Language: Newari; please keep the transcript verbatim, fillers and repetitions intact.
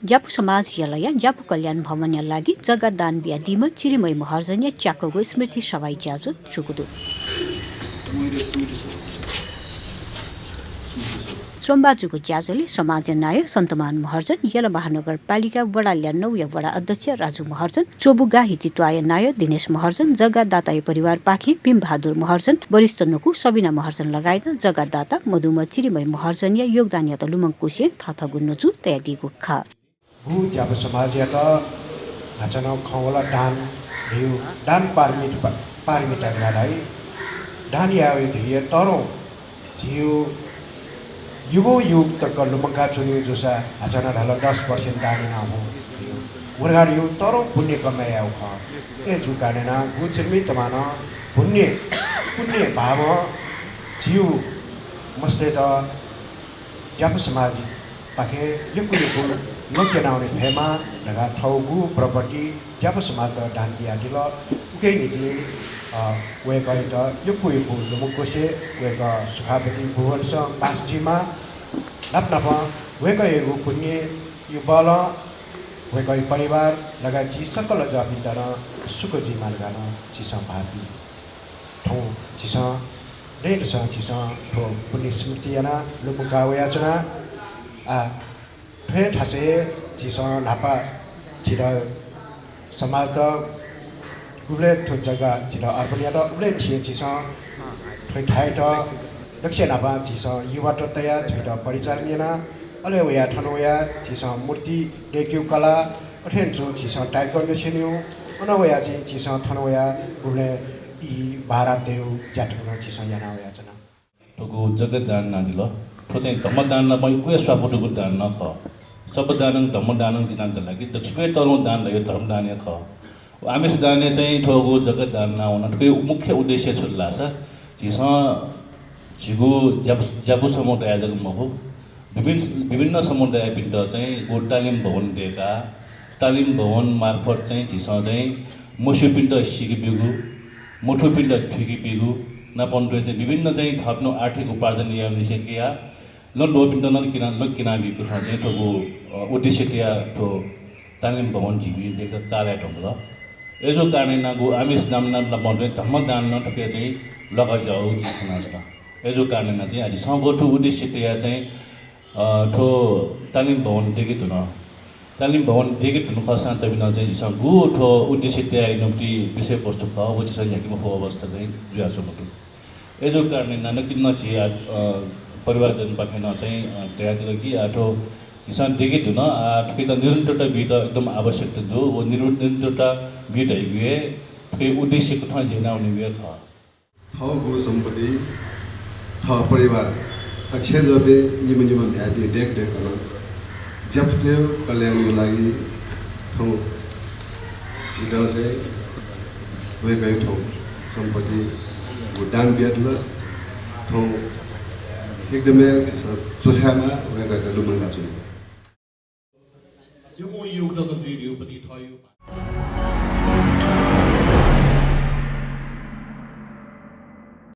ज्यापु समाज यलया ज्यापु कल्याण भवनया लागि जग्गा दान बियादीम्ह चिरिमय महर्जनया च्याकूगु स्मृति सभाय् ज्याझ्वः जूगु दु। सोमबार जूगु ज्याझ्वलय् समाजया नायः सन्तमान महर्जन, यल महानगरपालिका वडा ल्यानौया वडा अध्यक्ष राजु महर्जन, च्वबुगा हितित्वाःया नायः दिनेश महर्जन, जग्गादाताया परिवारपाखें भीमबहादुर महर्जन, वरिष्ठ नुगु सबिना महर्जन लगायत जग्गादाता मदुम्ह चिरिमय महर्जनया योगदानयात लुमंकुसे थःथःगु नुगः तयादीगु खः। गु ज्यापु समाजयात हाचानं खँ वल दान धइगु, दान पारमिता, पारमिता धकाः धाइ। दान याये धइगु तःधं झीगु युगं युग तक लुमंका च्वनीगु जूसा हाचानं धाल दस percent दान याना हुँ धइगु। व धकाः धइगु तःधं पुण्य कमाय् यायेगु खः। अय् जूगु कारणं गु चिरिमय तमानं पुण्य, पुण्य भावं झीगु मस्तय्त ज्यापु समाजपाखें यक्व यक्व नुगः याना वने फयेमा धकाः थःगु property ज्यापु समाजत दान बियादिल। उकिया निंतिं, अ, वय्कःयात यक्व यक्व लुमंकुसे वय्कः सुखावती भुवनसं बास जुइमा। नाप नापं वय्कःयागु पुण्यया बलं वय्कःया परिवार लगायत झी सकल जःपिन्त नं सुख जुइमा धकाः नं झीसं भाःपी। थौं झीसं दँय्‌दसं झीसं थ्व पुण्य स्मृति यानाः लुमंका वयाच्वना। आ, थ्व हे थासय् हे झीसं न्हापा झीत समाजत गुबलय् थ्व जग्गा झीत अर्पण यात, उबलय् निसें झीसं थ्व थाय्‌त दक्वसिया न्हापा झीसं युवात तयाः थ्वयात परिचालन याना। अले वयाः थन वयाः झीसं मूर्ति दय्‌केगु कला, अथें तुं झीसं ताइक्वान्डो स्यनीगु, अन वयाः चाहिँ झीसं थन वयाः गुबलें ई बारा तयेगु ज्या थुकथं झीसं याना वयाच्वना। थुगु जग्गा दान यानादिल। थ्व चाहिँ धम्म दान नाप यक्व हे स्वापू दुगु दान नं खः। सब्ब दानं धम्म दानं जिं धाल कि दक्वसिबय् तःधं दान धइगु धर्म दान हे खः। आमिष दानय् चाहिँ थुगु जग्गा दान याना वना। थुकिया मुख्य उद्देश्य छु धाःसा झीसं झीगु ज्यापु, ज्यापु समुदाय जक मखु, विभिन्न, विभिन्न समुदायपिन्त चाहिँ गु तालिम भवन दय्‌काः, तालिम भवन मार्फत चाहिँ झीसं चाहिँ मस्यूपिन्त सीके ब्यूगु, मथूपिन्त थुइके ब्यूगु, नापं तुं चाहिँ विभिन्न चाहिँ थःपिनिगु आर्थिक उपार्जन यायेगु निसें किया नं द्वःपिन्त नं किना, नं किना ब्यूगु खँ चाहिँ थुगु, अ, उद्देश्य तयाः थ्व तालिम भवन झीपिं दय्‌काः ताःलाये धुंकल। अय्‌जूगु कारणं यानाः गु आमिष दान नाप, नापं तुं धम्म दान नं थुके चाहिँ ल्वाका जुयागु जिं खनाच्वना। अय्‌जूगु कारणं यानाः चाहिँ आः झीसं गु थ्व उद्देश्य तयाः चाहिँ, अ, थ्व तालिम भवन दय्‌के धुन। तालिम भवन दय्‌के धुन खःसां तबिनं चाहिँ झीसं गु थ्व उद्देश्य तयाः यानागु विषयवस्तु खः, व झीसं न्ह्याके मफु अवस्था चाहिँ जुयाच्वंगु दु। अय्‌जूगु कारणं यानाः नकतिनि नं झी, अ, परिवारजनपाखें नं चाहिँ, अ, धयादिल कि आः थ्व झीसं दय्‌के धुन, आः थुकियात निरन्तरता बीत एकदम आवश्यकता दु। व निरु-, निरन्तरता बी धइगु हे थुकिया उद्देश्य कथं झी याना वनेगु हे खः। थःगु सम्पत्ति, थः परिवार, थः छेँजःपिं निम्ह निम्ह म्ह्याय्‌पिं दय्‌क दय्‌कं ज्यापुतय् कल्याणया लागि थौं झीत चाहिँ वय्‌कःया थौं सम्पत्तिगु दान बियादिल। थौं एकदमै झीसं च्वछायेमाः, वय्‌कःयात लुमंकाच्वनेमाः।